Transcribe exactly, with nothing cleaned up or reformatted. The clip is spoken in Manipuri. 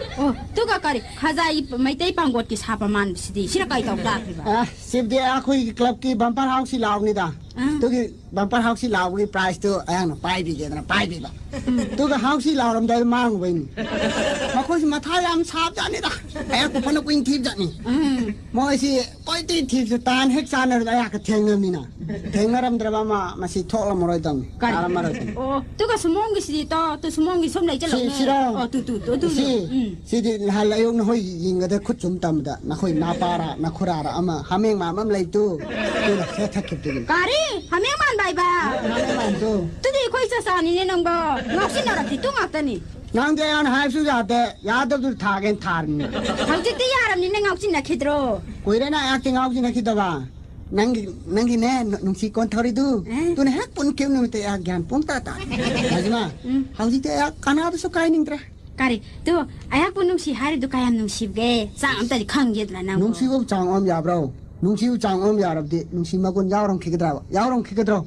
ꯑꯣ, ꯑꯗꯨꯒ ꯀꯔꯤ, ꯈꯖꯥꯏ ꯃꯩꯇꯩ ꯄꯥꯡꯒꯣꯠꯀꯤ ꯁꯥꯕ ꯃꯥꯟꯕꯁꯤꯗꯤ, ꯁꯤꯅ ꯀꯔꯤ ꯇꯧ ꯇꯥꯈ꯭ꯔꯤꯕ? ꯑ, ꯁꯤꯕꯨꯗꯤ ꯑꯩꯈꯣꯏꯒꯤ clubꯀꯤ bumper houseꯀꯤ ꯂꯥꯎꯕꯅꯤꯗ꯫ ꯑꯥ꯫ ꯑꯗꯨꯒꯤ bumper houseꯀꯤ ꯂꯥꯎꯕꯒꯤ prizeꯇꯨ ꯑꯩꯍꯥꯛꯅ ꯄꯥꯏꯕꯤꯒꯦꯗꯅ ꯄꯥꯏꯕꯤꯕ꯫ ꯎꯝ꯫ ꯑꯗꯨꯒ houseꯀꯤ ꯂꯥꯎꯔꯝꯗꯥꯏꯗ ꯃꯥꯡꯉꯨꯕꯩꯅꯤ꯫ ꯃꯈꯣꯏꯁꯤ ꯃꯊꯥ ꯌꯥꯝ ꯁꯥꯕꯖꯥꯠꯅꯤꯗ꯫ ꯑꯩꯍꯥꯛꯄꯨ ꯐꯅ ꯀꯨꯏꯅ ꯊꯤꯕꯖꯥꯠꯅꯤ꯫ ꯎꯝ꯫ ꯃꯣꯏꯁꯤ ꯀꯣꯏꯇꯤ ꯊꯤꯕꯁꯨ ꯇꯥꯟ ꯍꯦꯛ ꯆꯥꯟꯅꯔꯗꯤ ꯑꯩꯍꯥꯛꯀ ꯊꯦꯡꯅꯕꯅꯤꯅ꯫ ꯊꯦꯡꯅꯔꯝꯗ꯭ꯔꯕ ꯑꯃ ꯃꯁꯤ ꯊꯣꯛꯂꯝꯃꯔꯣꯏꯗꯧꯅꯤ꯫ ꯀꯔꯤ? ꯇꯥꯔꯝꯃꯔꯣꯏꯗꯧꯅꯤ꯫ ꯑꯣ, ꯑꯗꯨꯒ ꯁꯨꯃꯣꯡꯒꯤꯁꯤꯗꯤ ꯇꯣ, ꯇꯨ ꯁꯨꯃꯣꯡꯒꯤ ꯁꯨꯝ ꯂꯩ ꯁꯤ, ꯆꯠꯂꯧꯅꯦ꯫ ꯁꯤꯔꯣ? ꯑꯣ, ꯇꯨ, ꯇꯨ, ꯇꯨ, ꯑꯗꯨ, ꯁꯤ, ꯎꯝ꯫ ꯁꯤꯗꯤ ꯅꯍꯥꯟ ꯑꯌꯨꯛ ꯅꯈꯣꯏ ꯌꯦꯡꯒꯗ ꯈꯨꯠ ꯆꯨꯝ ꯇꯝꯕꯗ ꯅꯈꯣꯏ ꯅꯥꯄꯥꯔꯥ, ꯅꯈꯨꯔꯥꯔꯥ ꯑꯃ ꯍꯥꯃꯦꯡ ꯃꯥꯟꯕ ꯑꯃ ꯂꯩꯇꯨ꯫ ꯑꯗꯨꯅ ꯁꯦꯠꯊꯈꯤꯕꯗꯨꯅꯤ꯫ ꯀꯔꯤ? ꯍꯥꯃꯦꯡ ꯃꯥꯟꯕ ꯍꯥꯏꯕ? ꯍꯥꯃꯦꯡ ꯃꯥꯟꯕꯗꯨ꯫ ꯑꯗꯨꯗꯤ ꯑꯩꯈꯣꯏ ꯆꯆꯥꯅꯤꯅꯦ ꯅꯪꯕꯣ꯫ ꯉꯥꯎꯁꯤꯟꯅꯔꯛꯇꯤ ꯇꯨ ꯉꯥꯛꯇꯅꯤ꯫ ꯅꯪꯗꯤ ꯑꯩꯉꯣꯟꯗ ꯍꯥꯏꯕꯁꯨ ꯌꯥꯗꯦ, ꯌꯥꯗꯕꯗꯨ ꯊꯥꯒꯦꯅ ꯊꯥꯔꯤꯅꯤ꯫ ꯍꯧꯖꯤꯛꯇꯤ ꯌꯥꯔꯕꯅꯤꯅ ꯉꯥꯎꯁꯤꯟꯅꯈꯤꯗ꯭ꯔꯣ? ꯀꯨꯏꯔꯦꯅ ꯑꯩꯍꯥꯛꯇꯤ ꯉꯥꯎꯁꯤꯟꯅꯈꯤꯗꯕ꯫ ꯅꯪꯒꯤ, ꯅꯪꯒꯤꯅꯦ, ꯅꯨ-, ꯅꯨꯡꯁꯤ ꯀꯣꯟꯊꯧꯔꯤꯗꯨ꯫ ꯑꯦ? ꯑꯗꯨꯅ ꯍꯦꯛ ꯄꯨꯟꯈꯤꯕ ꯅꯨꯃꯤꯠꯇ ꯑꯩꯍꯥꯛ ꯒ꯭ꯌꯥꯟ ꯄꯨꯡ ꯇꯥ ꯇꯥꯔꯦ꯫ ꯔꯥꯖꯤꯃꯥ, ꯎꯝ꯫ ꯍꯧꯖꯤꯛꯇꯤ ꯑꯩꯍꯥꯛ ꯀꯅꯥꯗꯁꯨ ꯀꯥꯏꯅꯤꯡꯗ꯭ꯔꯦ꯫ ꯀꯔꯤ? ꯇꯨ, ꯑꯩꯍꯥꯛꯄꯨ ꯅꯨꯡꯁꯤ ꯍꯥꯏꯔꯤꯗꯨ ꯀꯌꯥꯝ ꯅꯨꯡꯁꯤꯕꯒꯦ? ꯆꯥꯡ ꯑꯝꯇꯗꯤ ꯈꯪꯒꯦꯗꯅ ꯅꯪꯕꯨ꯫ ꯅꯨꯡꯁꯤꯕ ꯆꯥꯡ ꯑꯣꯝ ꯌꯥꯕ꯭ꯔꯣ? ꯅꯨꯡꯁꯤꯕ ꯆꯥꯡ ꯑꯣꯝ ꯌꯥꯔꯕꯗꯤ ꯅꯨꯡꯁꯤ ꯃꯒꯨꯟ ꯌꯥꯎꯔꯝꯈꯤꯒꯗ꯭ꯔꯕ? ꯌꯥꯎꯔꯝꯈꯤꯒꯗ꯭ꯔꯣ?